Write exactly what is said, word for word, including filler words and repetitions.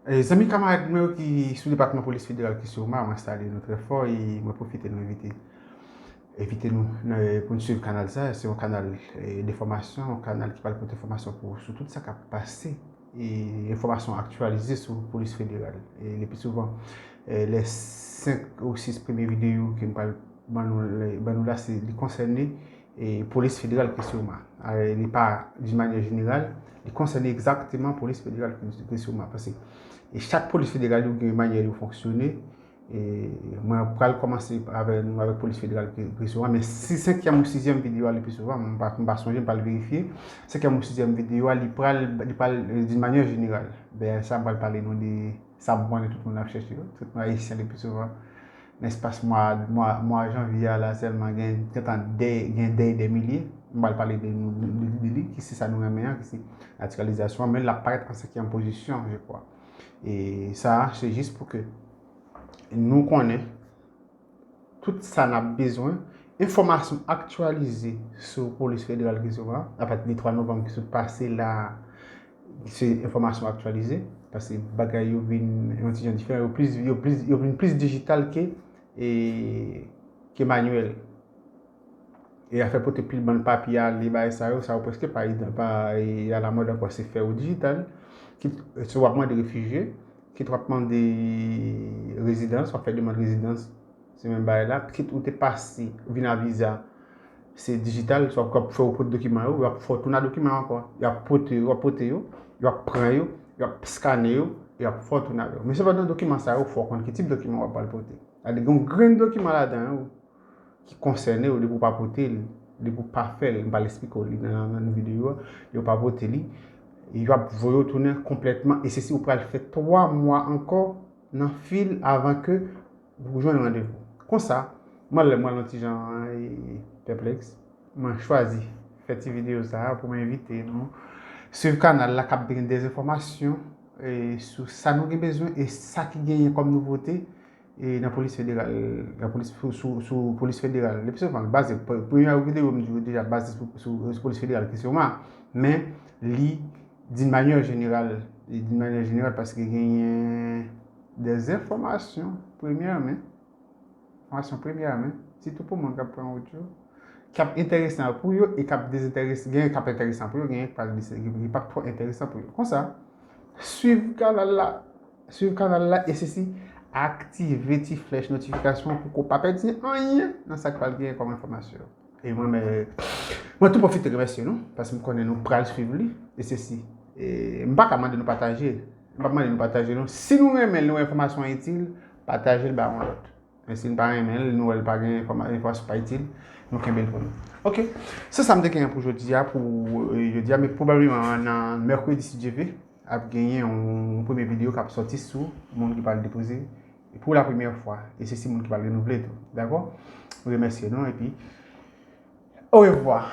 E, zanmi kamarad mwen yo ki sou depatman polis federal ki sou Oma, mwen salye nou trè fò e mwen pwofite nou envite, envite nou nan, pou n swiv kanal sa. Se yon kanal, e, denfòmasyon, yon kanal ki pral pote enfòmasyon pou, sou tout sa k ap pase, e enfòmasyon aktyalize sou polis federal. E le pi souvan, e, lè senk ou sis premye videyo ke m pral ban nou, ban nou la, se, li konsène, e, polis federal Christ Oma. E, li pa d'une manière générale, li konsène egzakteman polis federal Christ Oma. Paske, e, chak polis federal yo gen manyè yo fonksyone. E mwen pral kòmanse avè nou avèk polis federal Christ Oma, men si senkyèm ou sizyèm videyo a le pi souvan, m pa, m pa sonje, m pral verifye. Senkyèm ou sizyèm videyo a, li pral, li pral, e, d'une manière générale. Ben, sa m pral pale nou de sa m konnen tout moun ap chèche yo. Tout moun ayisyen le pi souvan, nan espas mwa, mwa, mwa janvye a la sèlman, gen, gentan dè, gen dèy dè milye. M pral pale de, de, de, de li, ki se sa nou renmen an, ki se natiralizasyon an, men l ap parèt an senkyèm pozisyon, je crois. E sa, se jis pou ke nou konnen tout sa n ap bezwen, enfòmasyon aktyalize sou polis federal Christ Oma, apati de twa novanm ki sot pase la, se enfòmasyon aktyalize, paske bagay yo vin yon ti jan diferan, yo plis, yo plis, yo vin plis dijital ke, e, ke manyèl. E afè pote pil bann papye ale, bagay sa yo, sa yo prèske pa, pa, e, alamòd ankò, se fè yo dijital. Kit, si w ap mande refijye, kit w ap mande rezidans, w ap fè demann rezidans, se menm bagay la. Kit ou te pase, vin a viza, se dijital, sa w ap fè w pot dokiman yo, y ap fè w tounen dokiman yo ankò. Y ap pote yo, w ap pote yo, y ap pran yo, y ap skane yo, y ap fè w tounen yo. Men sepandan, dokiman sa yo, fò w konn ki tip dokiman w ap pral pote. Sa vle di, gen yon grenn dokiman ladan yo ki konsène w, depi w pa pote l, depi w pa fè l, m pral eksplike w li nan, nan videyo a, depi w pa pote li, yo ap voye w tounen konplètman, e se si w pral fè twa mwa ankò nan fil avan ke ou jwenn randevou. Konsa, mwen lè mwen nan ti jan, e, pèplèks, mwen chwazi fè ti videyo sa a pou mwen envite nou swiv kanal la k ap gen de enfòmasyon, e, sou sa nou gen bezwen e sa ki genyen kòm nouvote, e, nan polis federal, nan polis, sou, sou, sou polis federal. Le pi souvan, l baze, pre-, premye videyo m di w deja baze sou, sou, sou polis federal Christ Oma, men li d'une manière générale, e d'une manière générale paske genyen de enfòmasyon premyè men, enfòmasyon premyè men, sitou pou moun k ap pran wout yo, k ap enteresan pou yo e k ap dezenterese, genyen k ap enteresan pou yo, genyen k pa, ki, ki p ap twò enteresan pou yo. Konsa, swiv kanal la, swiv kanal la e sesi, aktive ti flèch notifikasyon pou ke w pa pèdi anyen nan sa k pral genyen kòm enfòmasyon. E mwen, men, mwen tou pwofite remèsye nou, paske m konnen nou pral swiv li, e sesi, e m pa ka mande nou pataje l. M p ap mande nou pataje l non. Si nou renmen l, nou wè enfòmasyon an itil, pataje l ba yon lòt. Men si n pa renmen l, nou wè l pa gen enfòma-, enfòmasyon pa itil, nou kenbe l pou nou. Oke, se sa m te genyen pou jodi a, pou, e, jodi a, men pwobableman nan mèkredi, si Dye vle, ap genyen yon premye videyo k ap sòti sou moun ki pral depoze pou la premyè fwa, e se si moun ki pral renouvle tou. Dakò? M remèsye nou, epi orevwa.